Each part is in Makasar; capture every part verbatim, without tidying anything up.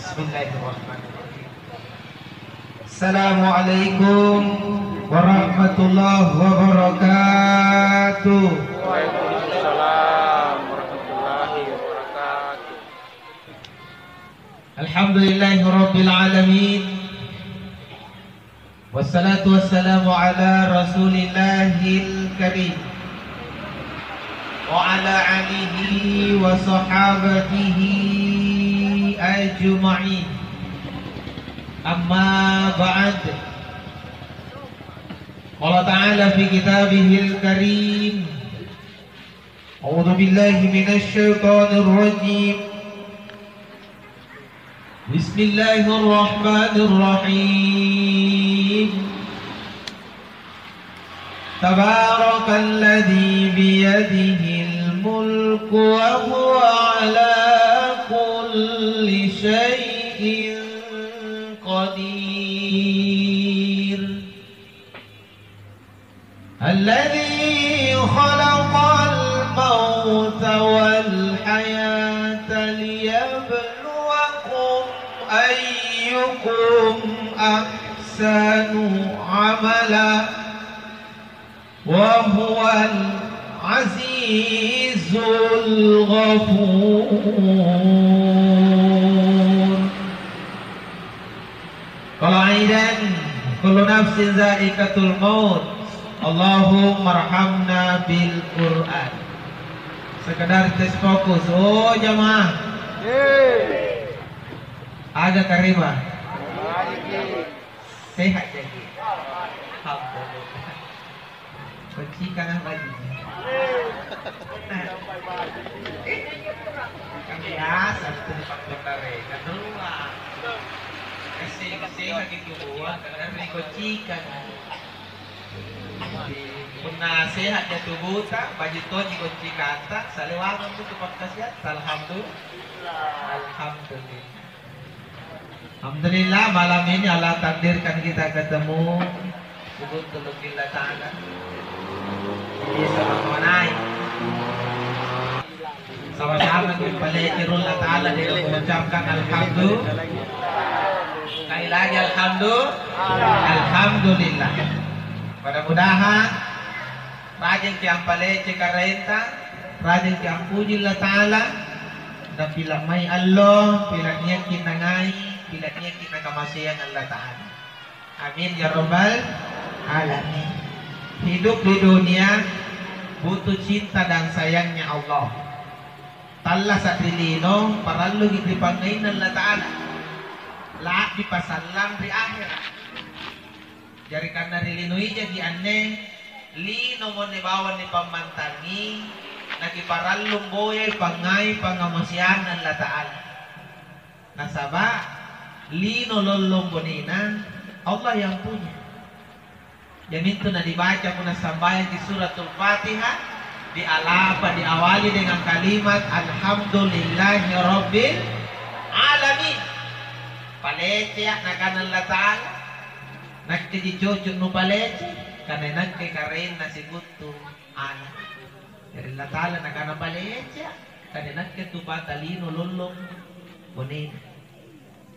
Bismillahirrahmanirrahim. Assalamualaikum warahmatullahi wabarakatuh. Waalaikumsalam warahmatullahi wabarakatuh. Alhamdulillahirabbil alamin. Wassalatu wassalamu ala Rasulillahil Karim wa ala alihi wa sahabatihi ajma'in. Amma ba'd. Qala ta'ala fi kitabihil karim, a'udzu billahi minasy syaithanir rajim. Bismillahirrahmanirrahim. Tabarakalladzi biyadihil mulku wa huwa ala kulli syai'in qadir. الذي خلق الموت والحياة ليبلوكم أيكم أحسن عملا وهو العزيز الغفور. Qala aidan, kullu nafsin za'iqatul maut. Allahummarhamna bil Qur'an. Sekedar tes fokus. Oh, jamaah. Aga kareba. Sehat jaki. Alhamdulillah. Kucikanga bajunya. Kan biasa tu dipakkotareka doang. Kasi kasi lagi keluar karena kucikanga. Punna sehatja tubuta, baju tonji kucikanta, salewangang tu pakkasiatta. Alhamdulillah. Alhamdulillah. Alhamdulillah, malam ini Allah takdirkan kita ketemu di Baitul Ta'ala. Jadi, sama-sama naik. Sama-sama kita palece ri Allata'ala dengan mengucapkan alhamdulillah. Sekali lagi alhamdulillah. Alhamdulillah. Mudah-mudahan rajinki ampalece Karaenta, rajinki ampuji Allata'ala, napila' mai allo, pila' niakki nangai, pila' niakki nakamaseang Allata'ala. Amin ya rabbal alamin. Hidup di dunia butuh cinta dan sayangnya Allah. Tallasa' ri lino, paralluki ri pangngainna Allata'ala. La'bi pasallang ri ahera'. Jari kanna ri lino ijaki anne, linomo anne bawang nipammantangi, nakiparallung boyai pangngai pangngamaseanna Allata'ala. Nasaba' lino lollong bonena Allah yang punya. Iamintu nanibaca punna sambayangki Suratul Fatihah, dialapa, diawali dengan kalimat, "Alhamdulillahirabbil alamin." Palecea', nakana Allata'ala, nakkeji cocok nupalece, karena inakke karaenna sikutu ana'. Jari Allata'ala nakana palecea', karena inakke tu pata lino lollong bonena.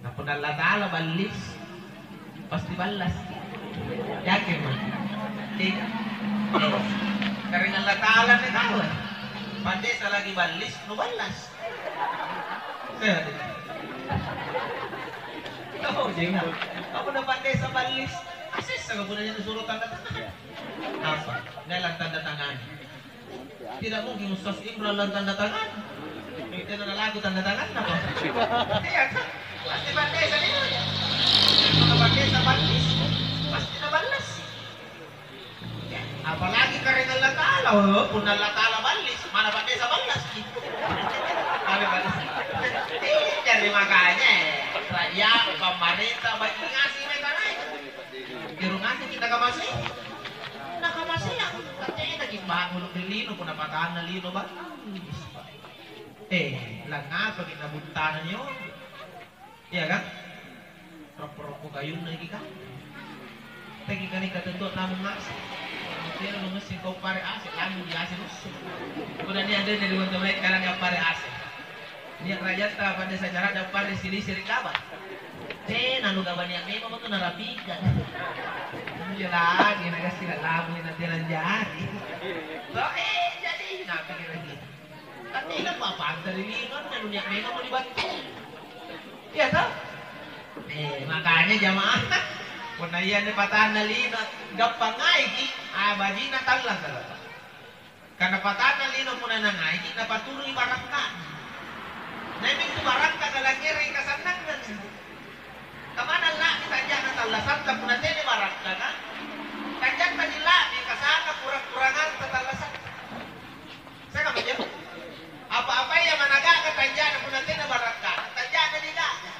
Na punna Allata'ala ballis, pasti ballas. Yakin ma? Tidak. Eh, karaeng Allata'ala anne tau, eh. Pandesa lagi ballis, nuballas. Sehat itu. Oh, jenggo. Apa na pandesa ballis? Asessa ka punna nasuro tanda tangan. Apa? Naelang tanda tangan. Tidak mungkin Ustaz Imran lang tanda tangan. Tena nalaku tanda tangan apa? Iya kan? Pasti pandesa dia. Maka pandesa ballis, pasti naballas. Ya, apalagi karaeng Allata'ala, oh, punna Allata'ala ballis, mana pandesa ballas. Ada ballas. Eh, jadi makanya, rakyat, pemerintah, bagi ngasih mereka naik. Tiru ngasih kita ke masih. Nakamaseang, katetaki bangung ri lino, punna patanna lino ballis. Eh, langngapaki nabuttana nyo. Iya kan? Roppo-roppo kayunna iki kan? Teki kani katutuo namu ngaseng. Kira lu ngaseng kau pare ase, lamu di ase nusu. Punna nia' dende di wonto baik karena pare ase. Nia' rajanta pada sacara dampare silisi ri kaba. Tena nu gaba nia' memang tu narapika. Injo lagi nagassi lalabui na tena jari. To, eh, jadi napi kira-kira. Tapi apa pantai ri lino, na nu nia' memang mau dibantu. Iya toh? Eh, makanya jamaah, punna iya ni patanna lino, gappang ngaiki, ah, bajina tallang, tallang. Karena patanna lino punna nangaiki, napaturui barakka'na. Naimi tu barakka nalangngerangi kasannangang. Kamana la'bi tanja'na tallasatta punna tena barakkaka? Tanjatta ni la'bi kasana kurang-kuranganta tallasatta. Sangkamma anjo? Apa-apaya managa'ka tanja'na punna tena barakkana, tanja'na nigaga.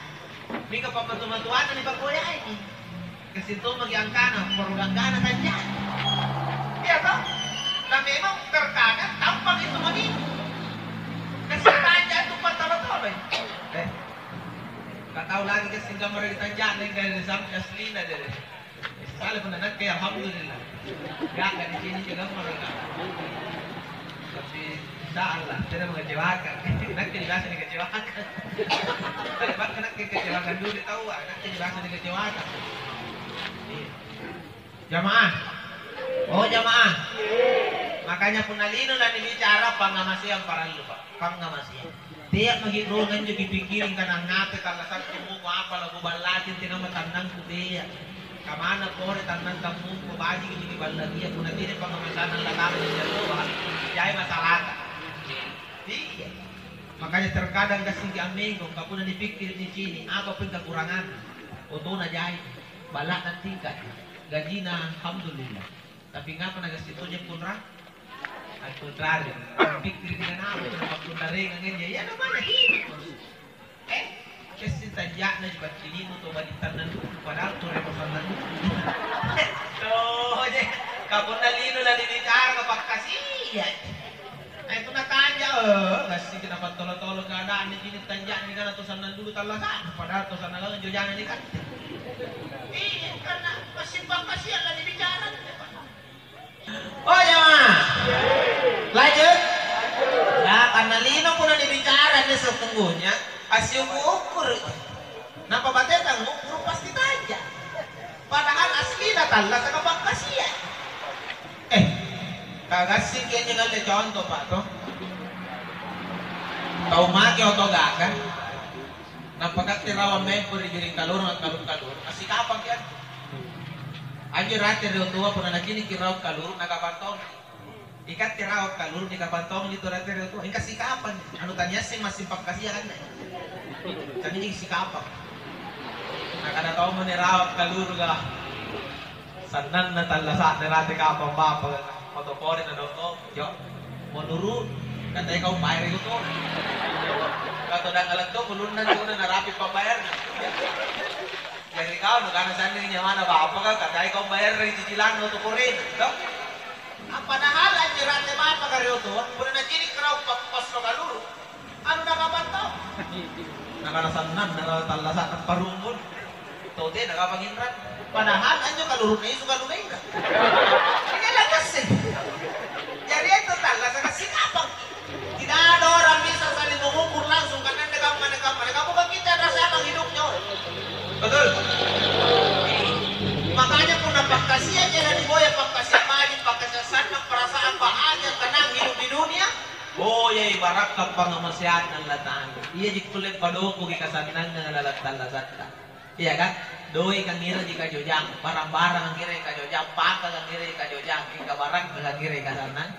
Mingka pammatu-matuanna nipakoyaiki. Gassing tommaki angkana, poro ganggana tanja'na. Iya toh? Na memang terkadang tampaki tu magi. Gassing tanja tu pattolo-toloi. Eh, ka tau lagi gassing gammara ri tanja'na, gassing sampai aslina deh. Sale punna nakke, alhamdulillah. Gaga di sini juga, Pak. Tapi insya Allah, tidak mengecewakan. Nakke biasa dikecewakan. Tapi bahkan nakke kecewakan dulu tahu, ah, nakke biasa dikecewakan. Iya. Jamaah. Oh, jamaah. Makanya punna lino na nibicara, pangngamaseang parallu, Pak. Pangngamaseang. Tea' maki' rurung anjo kipikkiri angkana angngapai tallasa'ku muko apa lakuballaji antekamma tannangku, tea'. Kamana pore tannang kammuko bajiki maki' ballakia punna tena pangngamaseang Allata'ala ri alloa, jai masalata. Iya. Makanya terkadang gassingki ammengko, ka punna nipikkiri nicini', apa peng kakuranganna? Otona jai, balla'na tingka'ji, gajina alhamdulillah. Tapi ngapa nagassing tojeng kunra-, akkunrareng? Pikkiriki kanapa punna pakkunrarengang anjo? Iya, namana hidup. Eh, kessing tanja'na ji battinimu tau baji' tannang dudu, padahal tu remo sannang dudu. Tojeng, ka punna lino lanibicara ka pakkasiaji. Eh, punna tanja, eh, gassingki napattolo-tolo keadaanna cini' tanja'na nikana tau sannang dudu tallasa'na, padahal tau sannang lalang jojana nikatte. Iya, karena massing pakkasia' lanibicara. Oh, jamaah. Lanjut. Ya, karena lino punna nibicara anne sesungguhnya, assiukur-ukuru. Nampa bateta ngukkuru pasti tanja. Padahal aslina tallasaka pakkasia'. Eh, kagassingki anjo ngalle conto, Pak, to. Tau make oto gaga. Nampa katte rawa mempo ri biring kalorong akkaluru-kaluru, assikapangki antu. Anjo rate ri otoa punna naciniki rawa kaluru, nakapang tongi. Ikatte rawa kaluru, nikapang tongi tu rate ri otoa, ingka sikapang. Anu taniasseng massing pakkasia' anne. Tania sikapang. Nakana tommo ni rawa kaluru, ga. Sannanna tallasa'na rate kapang bapaka, moto pole na doko, jo. Menuru', katai kau bayar itu tuh. Kau todang alat tuh, ulunna tuh udah narapi pambayarna. Jari kau nukana sanding nyawana bapaka, katai kau bayar dari cicilan untuk kurin, toh? Padahal anjo rate bapaka ri otoa, punna nacini' karaeng pa-, passo kaluru. Anu nakapang tau? Nakana sannanna tallasa'na parungun. Tau tena kapang inrang. Padahal anjo kalurunna Yesu kalumeng. Ini lakasse. Jari itu tallasaka sikapang. Tidak ada orang bisa saling mengukur langsung karena ada kamma, ada kamma, ada kamma. Bukan kita rasakan hidupnya orang. Betul? Makanya punna pakkasia' jangan diboya, pakkasia' baji', pakkasia' sannang, perasaan bahagia, tenang hidup di dunia. Boyai barakka' pangngamaseanna Allata'ala. Iaji kulle padongkoki kasannangang lalang tallasatta. Iya kan? Doe' kangngereji kajojang, barang-barang kangngereji kajojang, paka kangngereji kajojang, mingka barakka' kangngereji kasannang.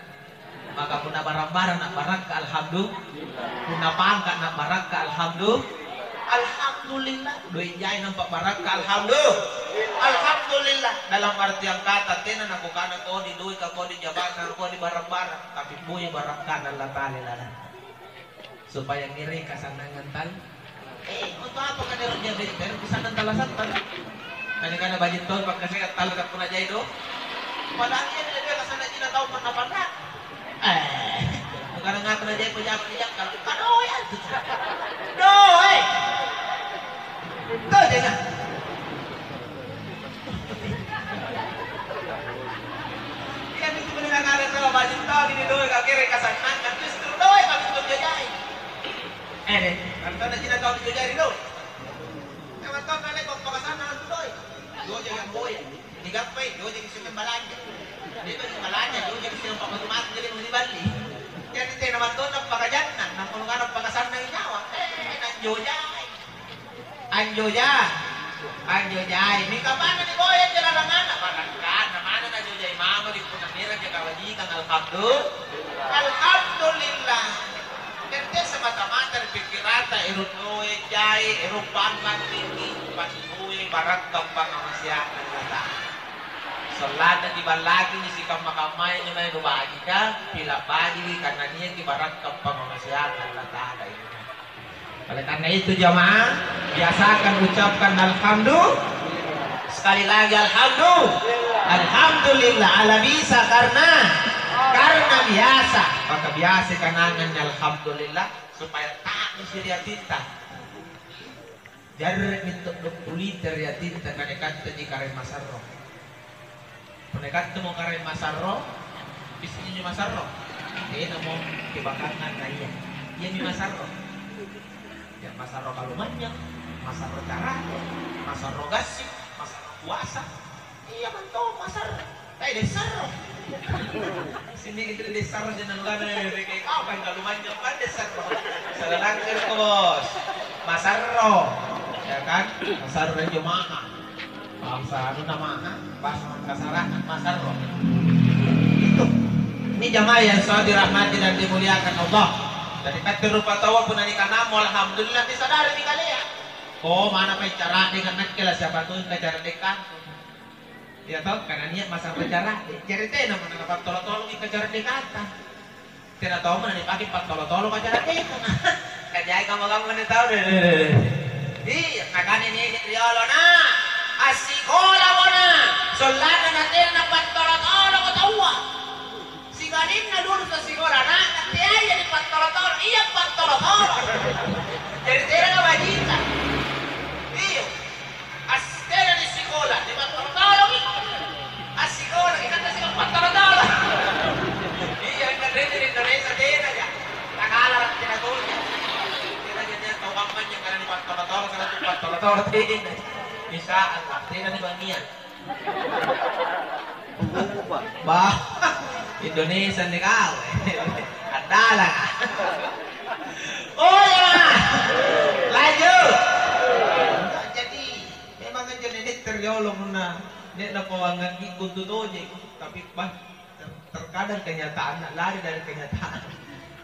Maka punna barang-barang na'barakka', alhamdulillah. Punna pangka' na'barakka', alhamdulillah. Alhamdulillah. Doe' jai nampa barakka', alhamdulillah. Alhamdulillah. Dalam artian kata, tena nakukana kodi doe' ka, kodi jabatan, kodi barang-barang. Tapi boya barakka'na Allata'ala lalang. Supaya ngiring kasannangan tal-, eh, untuk apa kau ero' jadi, ero' kasannang tallasatta? Tadi kana baji' tau pakkasia' tallasa' punna jai do. Padahal iya dia kasannang cina tau panna-panna. Eh, bukan ngapa na jai pejama di Jakarta. Kadoe antu. Doe. Tuh, dia. Iya, itu bener ngareng sama bajing tau, ini doe kakere kasannangan, justru doe kami untuk jajai. Eh, deh, Jojaki amboya, nigappai, jojaki siagang balanja. Le'baki balanja, jojaki siagang pa'matu-matu, jadi niballi. Jari tena mantonna pakajannang, nampa nukana pakasannangi nyawa. Eh, nanjojai. Anjojai. Anjojai. Mingka manna niboya anjo lalangana, barangkana manna najojai mamo ri punna nierangja kawajikang, alhamdulillah. Alhamdulillah. Tette semata-mata ri pikkiranta, ero' doe', jai, ero' pangngang tinggi, pandoe, barakkang pangngamaseanna Allata'ala. Sollanna kiballakiji sikamma-kammaya anjo mae nubajika, pila' bajiki, karena niaki barakkang pangngamaseanna Allata'ala. Oleh karena itu, jamaah, biasakan ucapkan alhamdulillah. Sekali lagi, alhamdulillah. Alhamdulillah, ala bisa karena, karena biasa. Maka biasa kanangannya alhamdulillah, supaya tak ri atinta. Jarre' mintu' dukkulite ri atinta, kare katte ji Karaeng Masarro. Punna ikattemo Karaeng Masarro, bissai anjo Masarro? Tenamo kebakangang na ia. Iami Masarro. Ya, Masarro kalumanynyang, Masarro cara'de', Masarro gassing, Masarro puasa. Iya mantong Masarro. Tae' Dessarro. Sini kita Dessarro jangan lupa deh, kayak apa yang kalumanynyang pan Dessarro. Salah langgar, Bos. Masarro. Ya kan? Masarro anjo maha. Bahasa anunna maha, bahasa Makassara'na Masarro. Itu. Ini jamaah yang selalu dirahmati dan dimuliakan Allah. Jadi katte rupa taua punna nikanamo alhamdulillah, nisadari ri kalea. Oh, mana pa cara'deka nakke la siapa tuh kacara'dekangku. Iya toh, karena nia' Masarro cara'de'. Jari tenamo nakapattolo-tolongi kacara'dekanta. Tena tommo nanipake pattolo-tolo pacara'dekang. Kajai kamma-kamma anne tau, deh, deh, deh, deh. Iya, nakana nene' riolo, "Nak, assikolamo, Nak, sollanna natena napattolo-toloko taua. Sibalinna dulu tasikola, Nak, teai jadi pattolo-tolo." Iya, pattolo-tolo. Jari tena nabajika. Iya. As-, tena nisikola, nipattolo-toloki. Assikola, ikatte sikola pattolo-tolo. Iya, inna rete ri Indonesia, tenaja. Takala tena tonja. Tenaja nia' tau kampanye karena nipattolo-tolo, karena nipattolo-tolo, tena. Insya Allah, tena nibangngia. Bah, Indonesia nih kau. Adalah. Oh ya, lanjut. Jadi, memang anjo nene' riolo punna nia' napawangangi kontu tojeng, tapi bah, ter-, terkadang kenyataanna lari dari kenyataan.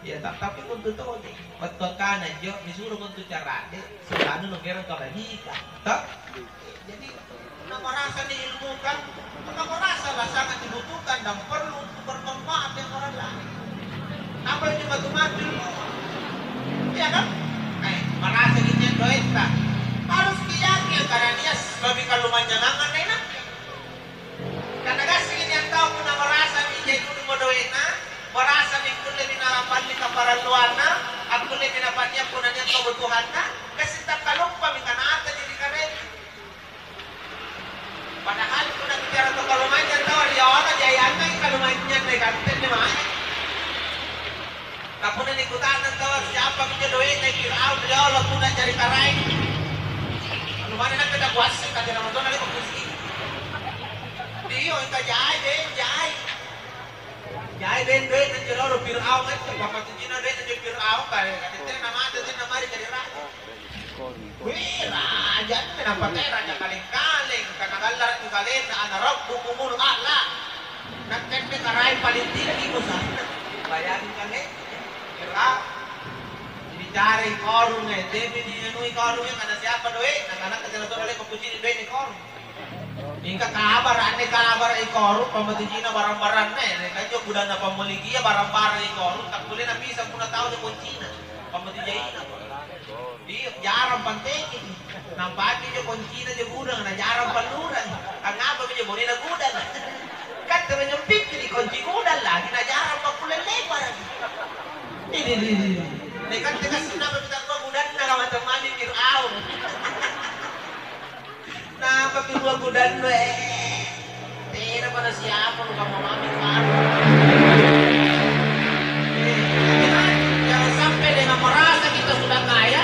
Ya, ta-, tapi kontu tojeng. Wattu akkana anjo, nisuro kontu cara'de', sollanna nukerang kabajika. Toh? Jadi, punna marasa niilmukan, punna marasa la sangat dibutuhkan dan perlu untuk bermanfaat yang orang lain. Apalagi matu-matu ilmu. Iya kan? Eh, marasa gitu doetta. Harus diyakin karena dia lebih kalumanyangangan enak. Karena gassing ini yang tahu punna marasa ija itu doetta, marasa mi kulle mi nalamballi kaparalluanna, akkulle mi napania punna nia' kebutuhanna, gassing takkaluppa mi kanata diri karaeng. Padahal punna bicara tau kalumanynyang tau riolo, jai angangi kalumanynyang ri katte anne mae. Ka punna nikuta'nang tau, siapa minjo doe'na Firaun riolo punna jari karaeng? Anu manna nakke takuasseng, kajana matona le'ba' kusi. Dio, engka jai, beng, jai. Jai beng doe'na anjo riolo Firaun, anjo pammatuji'na doe'na anjo Firaun, kare, kare tena namate, tena namari jari raja. Wih, rajanna, nampa te raja kaleng-kaleng, kana gallara'mi kalenna, "Ana rabbukumul a'la." Nakke anne karaeng paling tinggi, Musa. Bayangkan, eh, Firaun. Dibicarai Korun, eh, tepi dianui Korun, eh, kana siapa doe'na, kana tena todong le'ba' kucini' doe'na Korun. Mingka kabara', anne kabara' i Korun, pammatuji'na barang-baranna, eh, ri kanjo gudanna pammolikia barang-barang i Korun, takkulle napisang punna tau ri koncina, pammatujaina. Iya, jarang panteki. Nampa anjo koncina anjo gudang, najarang pallurang. Angngapa minjo bonena gudang? Katte minjo pikkiri konci gudang lagi, najarang pakkulle lebaraki. Ini, ini, ini. Ri katte gassing apa minangkua gudanna kamma mami Firaun. Nampa pirua gudannu, eh. Tena pada siapa lu kamma mami Firaun. Eh, jangan sampai dengan merasa kita sudah kaya,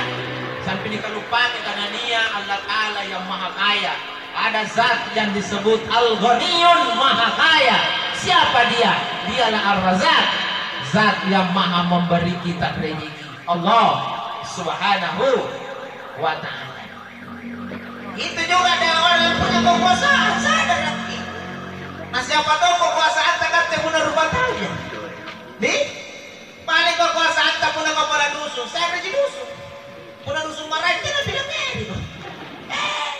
sampai nikaluppai karena Nia' Allata'ala yang Maha Kaya. Ada zat yang disebut Al-Ghaniyun, Maha Kaya. Siapa Dia? Dialah Ar-Razzaq, Zat yang Maha Memberi kita rezeki. Allah Subhanahu wa Ta'ala. Itu juga ada orang yang punya kekuasaan, sadar hati. Nah, siapa tahu kekuasaanta katte punna rupataja. Nih, paling kekuasaanta punna kepala dusun, se'reji dusun. Punna dusun maraeng, tena pila meri, eh,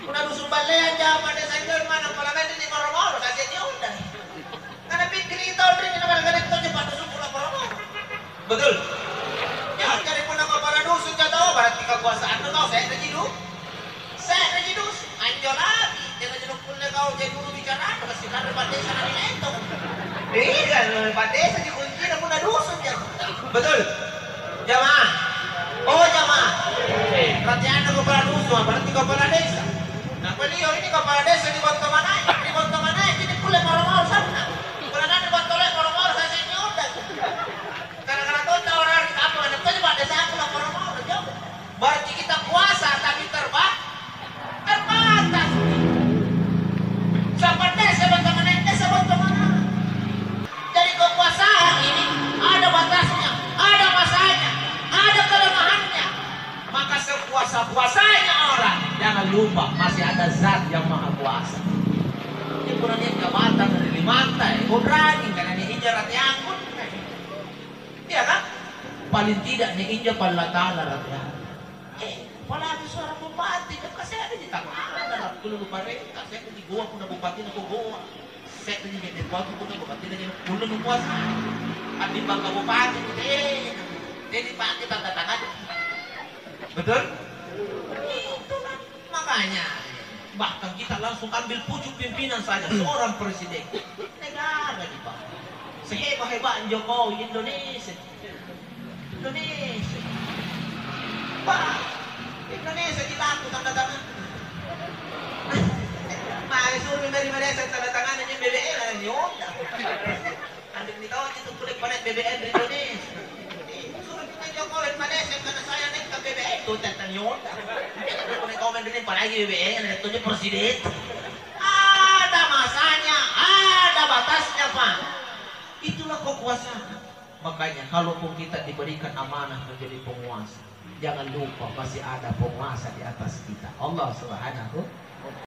punna dusun balleang, jama desa injo, mana pala meri ni moro-moro, kasi diundang. Karena pikkiri tau ri, na barang tonji paddusu pura moro-moro. Betul? Ya, jadi punna kepala dusun ja tau, berarti kekuasaannu tau se'reji du-, se'reji dusun. Anjo lagi, tena jolo kulle kau jadi guru bicara, pasti karena padesa na ri lentong. Iya, padesa ji kuncina punna dusun ja. Betul? Jamaah. Oh, jamaah. Berarti anu kepala dusun, berarti kepala desa. Nah, beliau ini kepala desa di Bonto Manae, di Bonto Manae, jadi kulle moro-moro sana. Kulle nani Bonto Moro-moro saya sini udah. Gara-gara tonta orang di kampung, ada tonji pa'desa aku laporo moro, jo. Berarti kita kuasa, tapi terba-, terbatas. Sampai desa bantu mana, desa bantu mana. Jadi kekuasaan ini ada batasnya, ada masanya, ada kelemahannya. Maka sekuasa-kuasanya orang, jangan lupa masih ada Zat yang Maha Kuasa. Ini kurangnya jabatan dari limanta, eh, kau berani karena ini injak rate angkut. Iya kan? Paling tidak nih injo pallatalara ya. Eh, apalagi seorang bupati, kan kasih ada di tangan, ada kulo parenta, saya di goa punna bupati na goa. Saya di jadi bupati punna bupati na jadi kulo nu kuasa. Andi bangka bupati, eh, jadi pakai tanda tangan. Betul? Itu kan. Makanya, bahkan kita langsung ambil pucuk pimpinan saja, seorang presiden. Negara di Pak. Seheba-heba Jokowi Indonesia. Indonesia. Pak, Indonesia dilaku tanda tangan. Nah, suruh dari Malaysia tanda tangan aja B B M aja ni onda. Anre ni tau itu kulle pada B B M ri Indonesia. Suruh kita Jokowi pada S M karena saya naik ke B B M tuh tentang Yonda. Kulle komen ri pada lagi B B M ada tuh presiden. Ada masanya, ada batasnya, Pak. Itulah kekuasaan. Makanya kalaupun kita diberikan amanah menjadi penguasa, jangan lupa masih ada penguasa di atas kita. Allah Subhanahu